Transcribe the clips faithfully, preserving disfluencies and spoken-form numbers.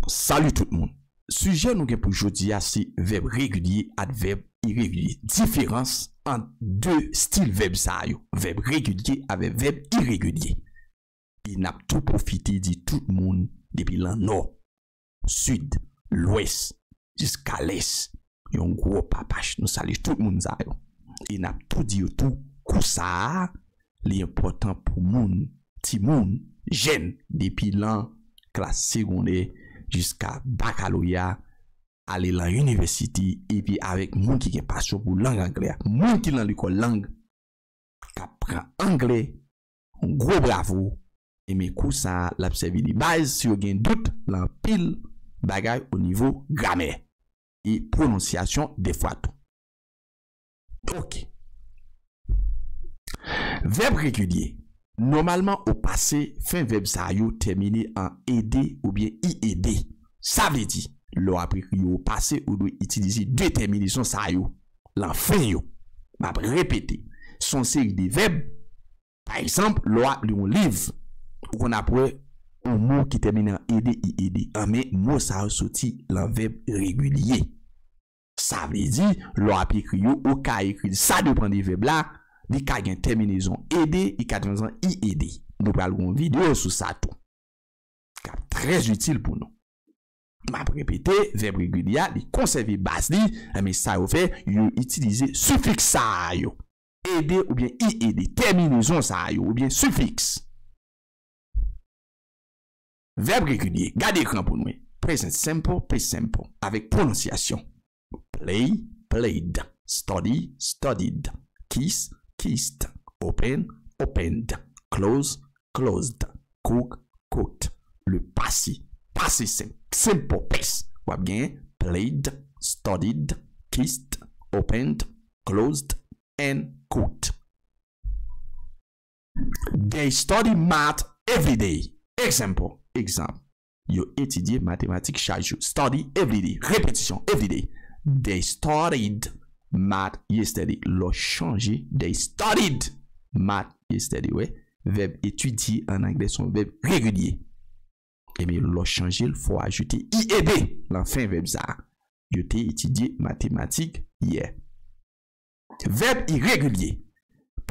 Salut tout moun. Sijè nou gen pou jodi a se vèb regilye ak vèb iregilye. Diferans ant de stil vèb sa yo, vèb regilye avèk vèb iregilye. E n ap tou pwofite di tout moun depi lan nò, sid, lwès, jiska lès, yon gwo papach. Nou salye tout moun sa yo. E n ap tou di yo tou, kou sa a, li enpòtan pou moun, timoun, jèn, depi lan klas segondè jiska bakaloreya, ale lan inivèsite, epi avèk moun ki gen pasyon pou lang anglè a. Moun ki lan lekòl lang, k ap pran anglè, yon gwo bravo. Ebyen, kou sa a, l ap sèvi de baz si yo gen dout lan anpil bagay o nivo gramè e pwononsyasyon dèfwa tou. Ok. Vèb regilye. Nòmalman, o pase, fen vèb sa yo tèmine an ed oubyen ied. Sa vle di, lè w ap ekri yo o pase, ou dwe itilize de tèminezon sa yo lan fen yo. M ap repete, se yon seri de vèb. Pa egzanp, lè w ap li yon liv, ou konn ap wè yon mo ki tèmine an ed, ied. Anben, mo sa yo soti lan vèb regilye. Sa vle di, lè w ap ekri yo, ou ka ekri l, sa depann de vèb la, li ka gen tèminezon ed, li ka tèminezon ied. Nou pral gen yon videyo sou sa tou, k ap trè itil pou nou. M ap repete, vèb regilye a, li konsève baz li, men sa yo fè, yo itilize sifiks sa a yo. Ed oubyen ied, tèminezon sa a yo, oubyen sifiks. Vèb regilye, gade ekran pou nou. Present simple, past simple, avèk pwononsyasyon. Play, played. Study, studied. Kiss, kissed. Open, opened. Close, closed. Cook, cooked. Le passé, passé simple, simple past. W ap gen played, studied, kissed, opened, closed, and cooked. They study math every day. Example, egzanp. Yo etidye matematik chak jou. Study every day. Repetisyon, every day. They studied math yesterday. Lè w chanje, they studied math yesterday. Wè, vèb etidye an anglè se yon vèb regilye. Ebyen, lè w chanje l, fò w ajoute ied lan fen vèb sa a. Yo te etidye matematik yè. Vèb iregilye.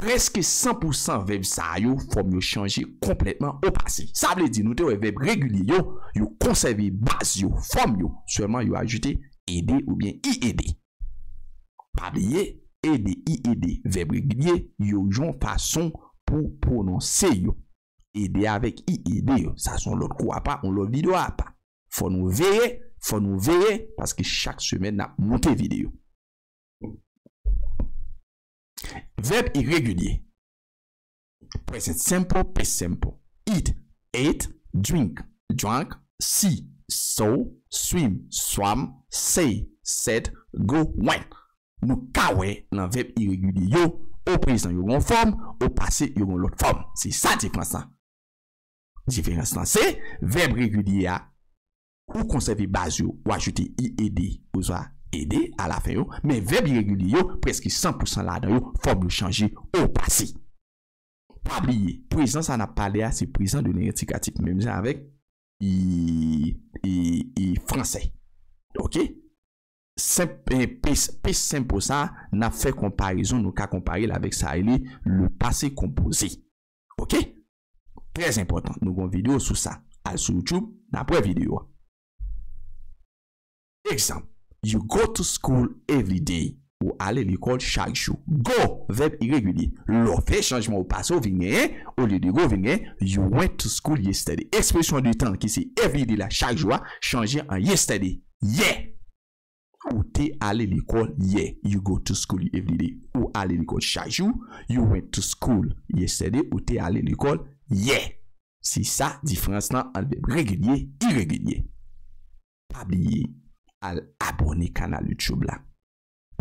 Prèske san pou san vèb sa yo, fòm yo chanje konplètman o pase. Sa vle di, nou te wè vèb regilye yo, yo konsève baz yo, fòm yo, sèlman yo ajoute ed oubyen ied. Pa bliye, ed, ied, vèb regilye, yo yon fason pou pwononse yo. Ed avèk ied yo, sa se yon lòt kou apa, yon lòt videyo apa. Fò nou veye, fò nou veye, paske chak semèn n ap monte videyo. Vèb iregilye. Present simple, past simple. Eat, ate, drink, drank, see, saw, swim, swam, say, said, go, went. Nou ka wè lan vèb iregilye yo, o prezan yo gen yon fòm, o pase yo gen yon lòt fòm. Se sa diferans lan. Diferans lan se vèb regilye a, ou konsève baz yo, ou ajoute ied oswa ed alafen yo, men vèb iregilye yo, prèske san pou san ladan yo, fòm yo chanje o pase. Pa bliye, prezan sa n ap pale a, se prezan de lendikatif, menm jan avèk i, i, i fransè. Ok? Senp, e, past, past simple sa, n ap fè konparezon, nou ka konpare l avèk sa rele le passé composé. Ok? Trè enpòtan. Nou gen yon videyo sou sa. Al sou YouTube, n ap wè videyo a. Egzanp, you go to school every day. Ou ale lekòl chak jou. Go, vèb iregilye. Lè w fè chanjman o pase, ou vin genyen, olye de go, ou vin genyen, you went to school yesterday. Ekspresyon de tan ki se every day la, chak jou a, chanje an yesterday. Yè. Ou te ale lekòl yè. You go to school every day. Ou ale lekòl chak jou. You went to school yesterday. Ou te ale lekòl yè. Se sa diferans lan ant vèb regilye, iregilye. Pa bliye al abòne kanal YouTube la.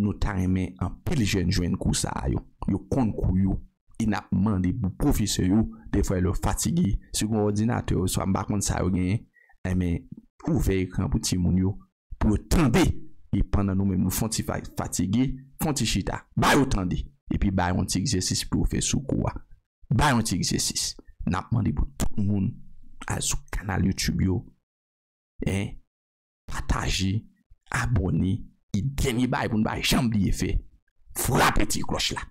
Nou ta renmen anpil jèn jwenn kou sa a yo. Yo konn kou yo. E n ap mande pou pwofesè yo, defwa lè yo fatige, si w gen yon òdinatè oswa m pa konn sa yo genyen, enben, ouvè ekran pou timoun yo, pou yo tande. E pandan nou menm nou fè yon ti fa-, fatige, fè yon ti chita. Ba yo tande. Epi ba yo yon ti egzèsis pou yo fè sou kou a. Ba yo yon ti egzèsis. N ap mande pou tout moun al sou kanal YouTube yo, en, pataje, abòne, e dènye bagay pou n pa janm bliye fè, frape ti klòch la.